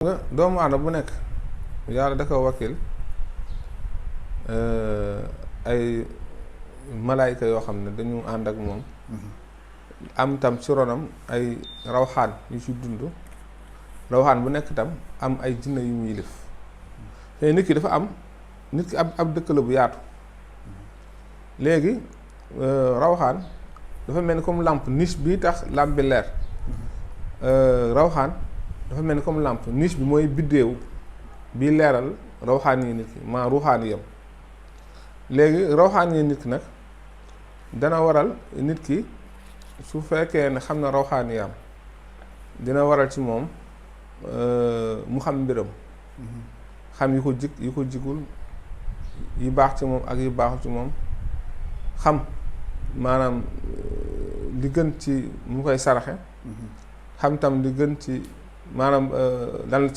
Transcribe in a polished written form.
nga doomu aadama bu nekk yàlla da ko wakkil ay malaayka yoo xam ne dañu ànd ak moom am tam ci ronam ay rawxaan yu ci dund rawxaan bu nekk tam am ay jinne yu muy yilif te nit ki dafa am nit ki ab dëkk la bu yaatu léegi rawxaan dafa mel ni comme lampe niche bi tax lampe bi leer rawxaan dafa mel ni comme lampe niche bi mooy biddéew bi leeral rawxaan yi nit ki maa ruuxaan yam léegi rawxaan yi nit ki nag dana waral nit ki su fekkee ne xam na rawxaan yam dina waral ci moom mu xam mbiram xam yu ko jig yu ko jigul yi baax ci moom ak yu baaxul ci moom xam maanaam li gën ci mu koy saraxe xam tam li gën ci maanaam lan